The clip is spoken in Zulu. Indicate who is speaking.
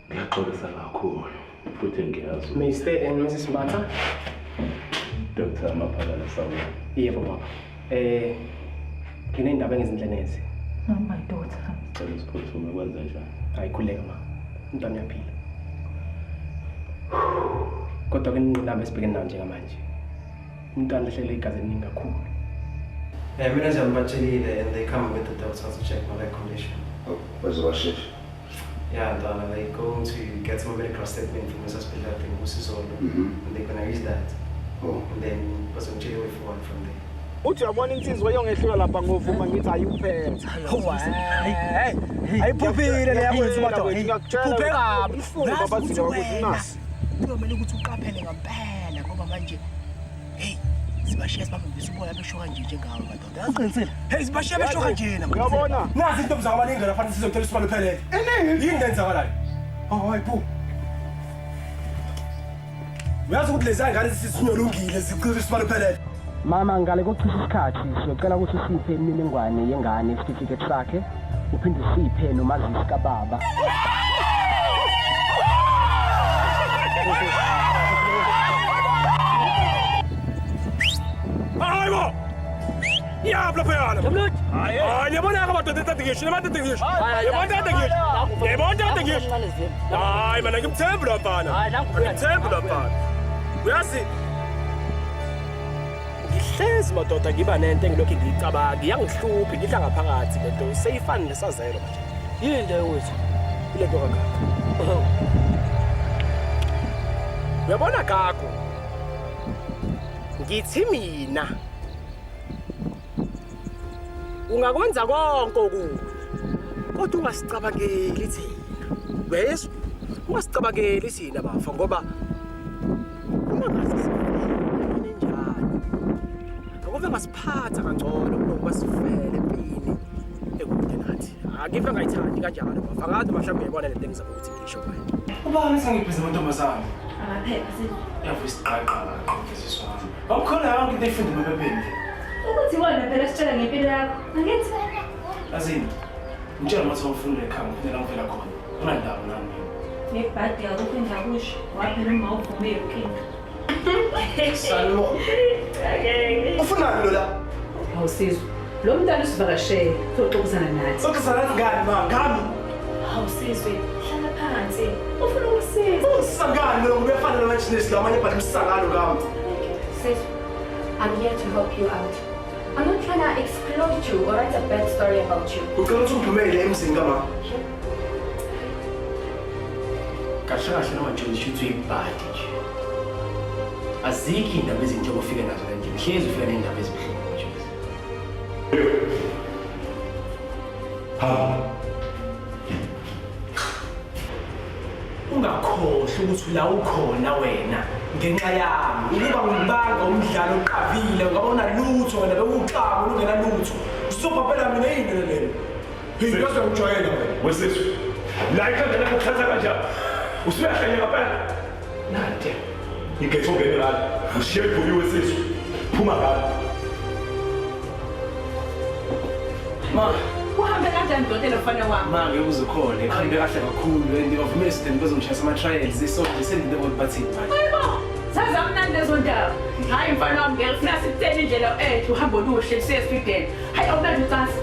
Speaker 1: Ngiyaxolisa kakhulu futhi ngiyazi.
Speaker 2: Mr and Mrs Mbatha.
Speaker 1: Dr. Maphalala sawubona.
Speaker 2: Yebo baba. Nginendaba engezinhle neze.
Speaker 3: Oh my daughter.
Speaker 1: Cela usiphuthume kwenze njani?
Speaker 2: Hayi khuleka ma. Umntwana uyaphila. Kodwa ke inqinamba esibhekene nayo njengamanje. Umntwana lehlele igazi eliningi kakhulu.
Speaker 4: Mina nje ngibatshelile and they come with the doctor to check my condition.
Speaker 5: Oh, bazobashesha.
Speaker 4: Yeah, and they're going to get some medical statement from the hospital thing, Usizolo, and they're gonna use that.
Speaker 5: Oh.
Speaker 4: And then bazongitshela way forward from there.
Speaker 6: Uthi uyabona insizwa eyongehlula lapha ngovuma ngithi ayikuphethe.
Speaker 2: Ayiphuphile le yakwethu madoda.
Speaker 6: Phuphe kabi. Ifundo babaziwa ukuthi nasi.
Speaker 7: Kuyomele ukuthi uqaphele ngempela ngoba manje hey sibashiya sibambise uboya besho kanje njengawe madoda.
Speaker 2: Uqinisile. Hey sibashiya besho kanjena.
Speaker 6: Uyabona?
Speaker 2: Nazi intombi zakabaningi la fanele sizothola isibalo phelele. Yini lenzakalayo? Oh hayi bu. Uyazi ukuthi lezi ngane sisinyolungile zicela isibalo phelele. Mama ngale kokuchitha isikhathi siyocela ukuthi usiphe imininingwane yengane isitifiketi sakhe uphinde usiphe nomazisi kababa.
Speaker 8: Hayibo! Iyaphi laphayana? Hayi, niyabona-ke madoda etade ngisho, niyabona tade ngisho. Niyabona tade ngisho. Niyabona tade ngisho. Hayi mina ngimthembi lo mfana. Ngimthembi lo mfana. Uyazi
Speaker 2: ngihlezi madoda ngiba nento engilokhu ngiyicabanga iyangihlupha ngidla ngaphakathi lento seyifana nesazelo manje.
Speaker 7: Yini le wethu?
Speaker 2: Ile nto kangaka. Uyabona gago? Ngithi mina ungakwenza konke okubi kodwa ungasicabangeli thina. Uyezwa? Ungasicabangeli thina bafa ngoba uma ngase sifike njani akuve ngasiphatha kangcono kunokuba sifele empini ekude nathi. Akive ngayithandi kanjalo bafa. Angazi mhlawumbe uyayibona lento engizama ukuthi ngisho manje.
Speaker 4: Ubani sengibhizi amantombazane?
Speaker 3: Amaphepha sizwe.
Speaker 4: Yavusa isiqaqaqa qhubeziswa. Awukhona yonke into efunda emaphepheni.
Speaker 3: Ukuthi wena phela sitshela ngempilo yakho. Angithi?
Speaker 4: Azini. Ngitshela ukuthi awufunda ekhaya ngiphindela ngivela khona. Unandaba nami.
Speaker 3: Ngebhadi akukho engakusho. Waphela uma uvume yonke into.
Speaker 2: Salmo. Ufunani lo la?
Speaker 9: Awusizwe. Lo mntana usivakashele, uzoxoxisana nathi.
Speaker 2: Xoxisana nathi ngani ma? Ngami?
Speaker 3: Awusizwe, hlala phansi. Ufuna ukusiza.
Speaker 2: Usangani lo ubefana namajinesi lamanye but usangano ngami.
Speaker 10: Sis, I'm here to help you out. I'm not trying to exploit you or write a bad story about you.
Speaker 2: Ucela ukuthi ungiphumele emzini kama. Kahle kahle noma nje ngisho ukuthi uyibhadi nje. Azikho indaba ezinhle ofike nazo kanje. Hlezi ufika nendaba ezibuhlungu nje.
Speaker 1: Hamba.
Speaker 2: Ungakhohlwa ukuthi la ukhona wena ngenxa yami. Ukuba ngibanga umdlalo oqavile ngoba unalutho wena bewuxaba ungena lutho. Usizobhabhela mina yini le? Hey, yazi ngijwayela wena.
Speaker 8: Wesizwe. La ikhanda lakho kuthatha kanjani? Usuyahlanya ngempela.
Speaker 2: Nante.
Speaker 8: Igetho ngene ngalo. Ushiye igoli wesizwe. Phuma ngalo.
Speaker 4: Ma,
Speaker 9: Uhambe kanjani dokotela mfana wami?
Speaker 4: ma ngeke uze ukhole. Kuhambe kahle kakhulu and bavumile student bazongishaya ama trials so nje sendinte ukuthi bathini manje.
Speaker 9: Hayibo, sazamnandi lezo ndaba. Hayi mfana wami ngeke funa sikutshele indlela ethu uhambo oluhle siye student. Hayi awunandi ucansi.